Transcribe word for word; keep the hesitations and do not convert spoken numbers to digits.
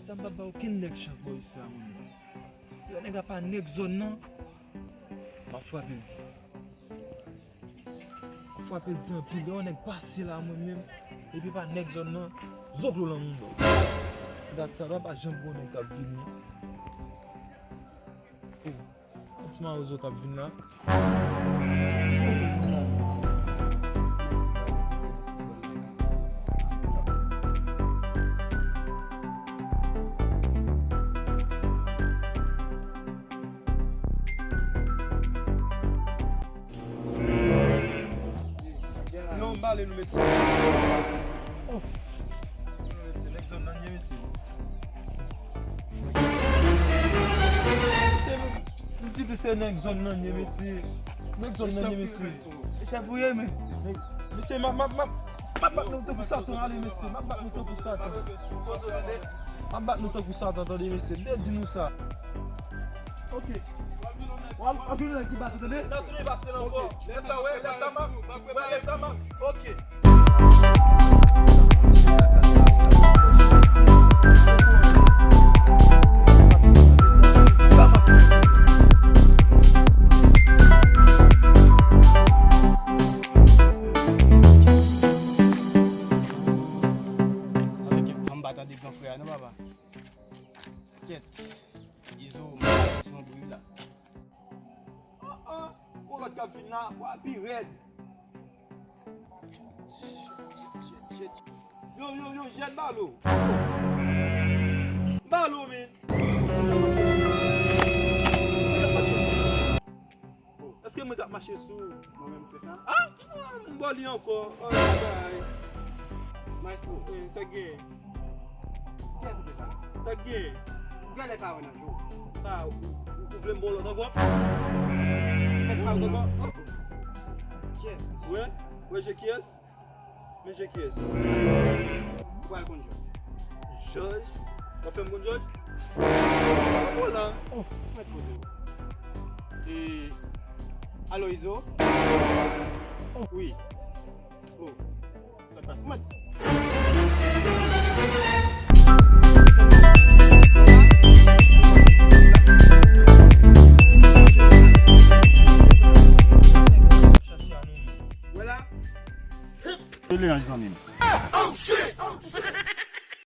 Sa m p ap ba okenn nèg chans bò isi a, mwen menm. Lè nèg la pa nèg zòn nan, m ap frape l di. M ap frape l di anpil. Lè yon nèg pase la, mwen menm, epi pa nèg zòn nan, zoklo lan moun nan. Dat sa, pa, pa janm gon nèg k ap vini. Oh. Yon ti mawozo k ap vin la. Yo, m ale nou, mesye. Oh. Mesye, nèg zòn nan ye, mesye. Mesye, m di tou se nèg zòn nan ye, mesye. Nèg zòn nan ye, mesye. E chèf ou ye, men. Mesye, m ap, m ap, m ap, m ap bat nou tankou satan, ale, mesye. M ap bat nou tankou satan. M ap bat nou tankou satan, tande, mesye. M te di nou sa. Ok. W ap, w ap jwenn nèg ki bat ou, tande? N ap tounen pase l ankò. Lè sa, wè, lè sa m ap, wè, lè sa m ap. Ok. Ann pa tande gran frè a non, papa. Kèt. Izo, m ap pase yon bri la. Ah, ah, gon lòt k ap vin la, wa pi rèd. Yo, yo, yo, jèt balo. Balo, men. Èske mwen k ap mache sou? Mwen menm se sa. Ah, m bò li ankò. Oh, bagay. Maestro, eh, sa gen. Kiyès ou te sa? Sa gen. Ou genlè ka wè nan je w. Ah, ou, ou, ou vle m ba w lòt ankò? Kèk pa ou nan. Kiyès? Wè, wè, je kiyès? Men je kiyès? Ou pral konn Jòj. Jòj? W ap fè m konn Jòj? Ou la. Mèt kote w. E, alo, Izo? Wi. Oh. Sa pas mwen.